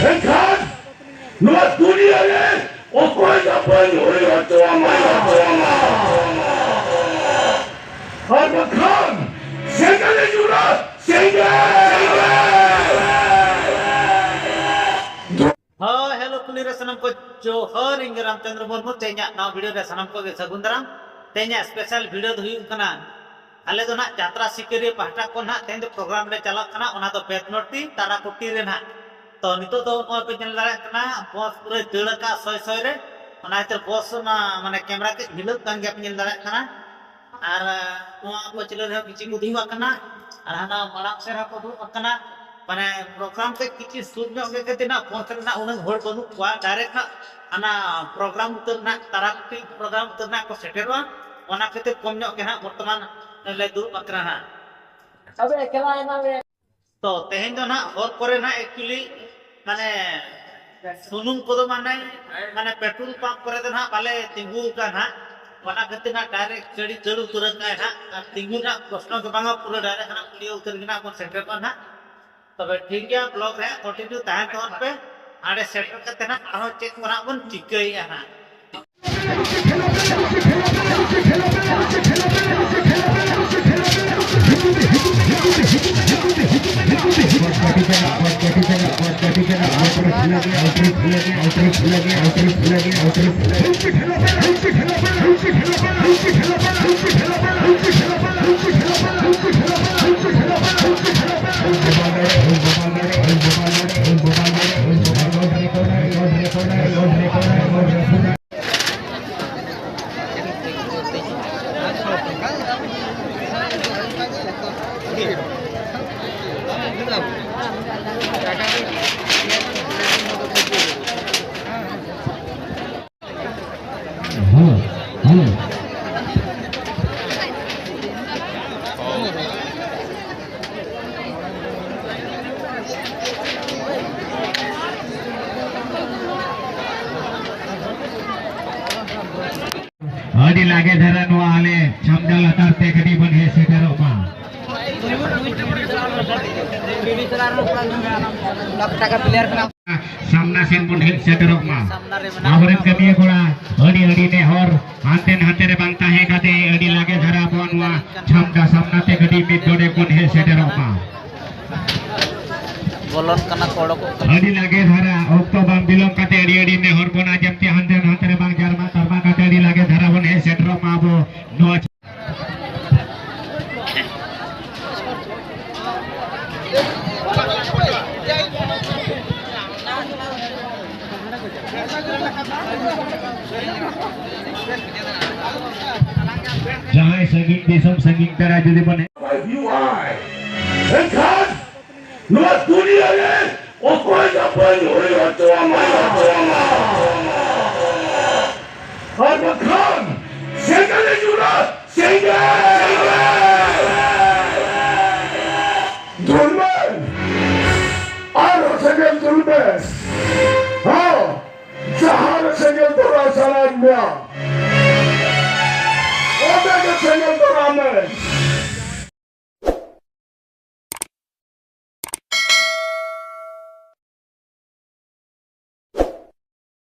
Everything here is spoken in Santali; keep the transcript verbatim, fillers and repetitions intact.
ᱢᱮᱱᱠᱷᱟᱱ ᱱᱚᱣᱟ ᱫᱩᱱᱤᱭᱟᱹ ᱨᱮ ᱚᱠᱚᱭ ᱫᱚ ᱵᱟᱹᱧ ᱦᱩᱭ ᱦᱚᱪᱚᱣᱟᱢᱟ᱾ ᱟᱨ ᱵᱟᱠᱷᱟᱱ ᱥᱮᱸᱜᱮᱞ ᱮ ᱡᱩᱞᱟ, ᱥᱮᱸᱜᱮᱞ᱾ ᱦᱳᱭ, ᱦᱮᱞᱳ, ᱠᱩᱞᱦᱤ ᱨᱮ ᱥᱟᱱᱟᱢ ᱠᱚ ᱡᱚᱦᱟᱨ, ᱤᱧ ᱜᱮ ᱨᱟᱢᱪᱚᱸᱫᱽᱨᱚ ᱢᱩᱨᱢᱩ᱾ ᱛᱮᱦᱮᱧᱟᱜ ᱱᱟᱣᱟ ᱵᱷᱤᱰᱤᱭᱳ ᱨᱮ ᱥᱟᱱᱟᱢ ᱠᱚᱜᱮ ᱥᱟᱹᱜᱩᱱ ᱫᱟᱨᱟᱢ᱾ ᱛᱮᱦᱮᱧᱟᱜ ᱥᱯᱮᱥᱟᱞ ᱵᱷᱤᱰᱤᱭᱳ ᱫᱚ ᱦᱩᱭᱩᱜ ᱠᱟᱱᱟ, ᱟᱞᱮ ᱫᱚ ᱱᱟᱦᱟᱜ ᱡᱟᱛᱨᱟ ᱥᱤᱠᱟᱹᱨᱤᱭᱟᱹ ᱯᱟᱦᱴᱟ ᱠᱷᱚᱱ ᱱᱟᱦᱟᱜ ᱛᱮᱦᱮᱧ ᱫᱚ ᱯᱨᱳᱜᱨᱟᱢ ᱞᱮ ᱪᱟᱞᱟᱜ ᱠᱟᱱᱟ, ᱚᱱᱟ ᱫᱚ ᱵᱮᱛᱱᱚᱴᱤ ᱛᱟᱨᱟᱠᱩᱴᱤ ᱨᱮ ᱱᱟᱦᱟᱜ᱾ ᱛᱚ ᱱᱤᱛᱚᱜ ᱫᱚ ᱱᱚᱜᱼᱚᱭ ᱯᱮ ᱧᱮᱞ ᱫᱟᱲᱮᱭᱟᱜ ᱠᱟᱱᱟ, ᱵᱚᱥ ᱯᱩᱨᱟᱹᱭ ᱫᱟᱹᱲ ᱟᱠᱟᱫ ᱥᱚᱭ ᱥᱚᱭ ᱨᱮ, ᱚᱱᱟ ᱠᱷᱟᱹᱛᱤᱨ ᱵᱚᱥ ᱚᱱᱟ ᱢᱟᱱᱮ ᱠᱮᱢᱮᱨᱟ ᱠᱟᱹᱡ ᱦᱤᱞᱟᱹᱜ ᱠᱟᱱ ᱜᱮᱭᱟ, ᱯᱮ ᱧᱮᱞ ᱫᱟᱲᱮᱭᱟᱜ ᱠᱟᱱᱟ᱾ ᱟᱨ ᱱᱚᱣᱟ ᱯᱟᱹᱪᱷᱞᱟᱹ ᱨᱮᱦᱚᱸ ᱠᱤᱪᱷᱩ ᱠᱚ ᱫᱩᱲᱩᱵ ᱟᱠᱟᱱᱟ, ᱟᱨ ᱦᱟᱱᱟ ᱢᱟᱲᱟᱝ ᱥᱮᱫ ᱨᱮᱦᱚᱸ ᱠᱚ ᱫᱩᱲᱩᱵ ᱟᱠᱟᱱᱟ᱾ ᱢᱟᱱᱮ ᱯᱨᱳᱜᱨᱟᱢ ᱛᱮ ᱠᱤᱪᱷᱩ ᱥᱩᱨ ᱧᱚᱜ ᱜᱮ ᱠᱷᱟᱹᱛᱤᱨ ᱱᱟᱜ ᱵᱚᱥ ᱨᱮᱱᱟᱜ ᱩᱱᱟᱹᱜ ᱦᱚᱲ ᱵᱟᱹᱱᱩᱜ ᱠᱚᱣᱟ᱾ ᱰᱟᱭᱨᱮᱠᱴ ᱱᱟᱜ ᱦᱟᱱᱟ ᱯᱨᱳᱜᱨᱟᱢ ᱩᱛᱟᱹᱨ ᱱᱟᱜ, ᱛᱟᱨᱟᱠᱩᱴᱤ ᱯᱨᱳᱜᱨᱟᱢ ᱩᱛᱟᱹᱨ ᱱᱟᱜ ᱠᱚ ᱥᱮᱴᱮᱨᱚᱜᱼᱟ, ᱚᱱᱟ ᱠᱷᱟᱹᱛᱤᱨ ᱠᱚᱢ ᱧᱚᱜ ᱜᱮ ᱱᱟᱜ ᱵᱚᱨᱛᱚᱢᱟᱱ ᱞᱮ ᱫᱩᱲᱩᱵ ᱟᱠᱟᱱᱟ ᱦᱟᱸᱜ᱾ ᱛᱚ ᱛᱮᱦᱮᱧ ᱫᱚ ᱱᱟᱜ ᱦᱚᱨ ᱠᱚᱨᱮ ᱱᱟᱜ actually ᱢᱟᱱᱮ ᱥᱩᱱᱩᱢ ᱠᱚᱫᱚ ᱢᱟᱱᱮ, ᱢᱟᱱᱮ ᱯᱮᱴᱨᱳᱞ ᱯᱟᱢᱯ ᱠᱚᱨᱮ ᱫᱚ ᱱᱟᱜ ᱵᱟᱞᱮ ᱛᱤᱸᱜᱩ ᱟᱠᱟᱱ ᱦᱟᱸᱜ, ᱚᱱᱟ ᱠᱷᱟᱹᱛᱤᱨ ᱱᱟᱜ ᱰᱟᱭᱨᱮᱠᱴ ᱜᱟᱹᱰᱤ ᱫᱟᱹᱲ ᱩᱛᱟᱹᱨ ᱟᱠᱟᱫ ᱦᱟᱸᱜ᱾ ᱟᱨ ᱛᱤᱸᱜᱩ ᱨᱮᱱᱟᱜ ᱯᱨᱚᱥᱱᱚ ᱜᱮ ᱵᱟᱝᱟ, ᱯᱩᱨᱟᱹ ᱰᱟᱭᱨᱮᱠᱴ ᱱᱟᱜ ᱠᱩᱲᱤᱭᱟᱹ ᱩᱛᱟᱹᱨ ᱜᱮ ᱱᱟᱜ ᱵᱚᱱ ᱥᱮᱴᱮᱨᱚᱜᱼᱟ ᱱᱟᱜ᱾ ᱛᱚᱵᱮ ᱴᱷᱤᱠ ᱜᱮᱭᱟ, ᱵᱞᱚᱜ ᱨᱮ ᱠᱚᱱᱴᱤᱱᱤᱭᱩ ᱛᱟᱦᱮᱱ ᱛᱟᱵᱚᱱ ᱯᱮ᱾ ᱦᱟᱸᱰᱮ ᱥᱮᱴᱮᱨ ᱠᱟᱛᱮ ᱱᱟᱜ ᱟᱨᱦᱚᱸ ᱪᱮᱫ ᱠᱚ ᱱᱟᱜ ᱵᱚᱱ ᱪᱤᱠᱟᱹᱭᱮᱫᱼᱟ ᱱᱟᱜ᱾ ᱟᱹᱰᱤ ᱞᱟᱜᱮ ᱫᱷᱟᱨᱟ ᱱᱚᱣᱟ ᱟᱞᱮ ᱪᱷᱟᱢᱰᱟ ᱞᱟᱛᱟᱨ ᱛᱮ ᱠᱟᱹᱴᱤᱡ ᱵᱚᱱ ᱦᱮᱡ ᱥᱮᱴᱮᱨᱚᱜ ᱢᱟ᱾ ᱴᱟᱠᱟ ᱯᱞᱮᱭᱟᱨ ᱠᱟᱱᱟ᱾ ᱥᱟᱢᱱᱟ ᱥᱮᱱ ᱵᱚᱱ ᱦᱮᱡ ᱥᱮᱴᱮᱨᱚᱜ ᱢᱟ᱾ ᱟᱵᱚᱨᱮᱱ ᱠᱟᱹᱢᱤᱭᱟᱹ ᱠᱚᱲᱟ, ᱟᱹᱰᱤ ᱟᱹᱰᱤ ᱱᱮᱦᱚᱨ, ᱦᱟᱱᱛᱮ ᱱᱟᱛᱮ ᱨᱮ ᱵᱟᱝ ᱛᱟᱦᱮᱸ ᱠᱟᱛᱮ ᱟᱹᱰᱤ ᱞᱟᱜᱮ ᱫᱷᱟᱨᱟ ᱟᱵᱚᱣᱟᱜ ᱱᱚᱣᱟ ᱪᱷᱟᱢᱰᱟ ᱥᱟᱢᱱᱟ ᱛᱮ ᱠᱟᱹᱴᱤᱡ ᱢᱤᱫ ᱰᱚᱸᱰᱮ ᱵᱚᱱ ᱦᱮᱡ ᱥᱮᱴᱮᱨᱚᱜ ᱢᱟ᱾ ᱵᱚᱞᱚᱱ ᱠᱟᱱᱟ ᱠᱚ, ᱚᱰᱚᱠᱚᱜ ᱠᱟᱱᱟ᱾ ᱟᱹᱰᱤ ᱞᱟᱜᱮ ᱫᱷᱟᱨᱟ, ᱚᱠᱛᱚ ᱵᱟᱝ ᱵᱤᱞᱚᱢ ᱠᱟᱛᱮ ᱟᱹᱰᱤ ᱟᱹᱰᱤ ᱱᱮᱦᱚᱨ ᱵᱚᱱ ᱟᱸᱡᱚᱢ ᱛᱮ ᱦᱟᱱᱛᱮ ᱱᱟᱛᱮ ᱨᱮ ᱵᱟᱝ ᱡᱟᱨᱢᱟ ᱛᱟᱨᱢᱟ ᱠᱟᱛᱮ ᱟᱹᱰᱤ ᱞᱟᱜᱮ ᱫᱷᱟᱨᱟ ᱵᱚᱱ ᱦᱮᱡ ᱥᱮᱴᱮᱨᱚᱜ ᱢᱟ ᱟᱵᱚ ᱱᱚᱣᱟ ᱡᱟᱦᱟᱸᱭ ᱥᱟᱺᱜᱤᱧ ᱫᱤᱥᱚᱢ ᱥᱟᱺᱜᱤᱧ ᱯᱮᱲᱟ ᱡᱩᱫᱤ ᱵᱚᱱ ᱦᱮᱡ ᱮᱱᱠᱷᱟᱱ ᱱᱚᱣᱟ ᱫᱩᱱᱤᱭᱟᱹ ᱨᱮ ᱚᱠᱚᱭ ᱫᱚ ᱵᱟᱹᱧ ᱦᱩᱭ ᱦᱚᱪᱚᱣᱟᱢᱟ᱾ ᱟᱨ ᱵᱟᱠᱷᱟᱱ ᱥᱮᱸᱜᱮᱞ ᱡᱩᱞᱟ, ᱥᱮᱸᱜᱮᱞ᱾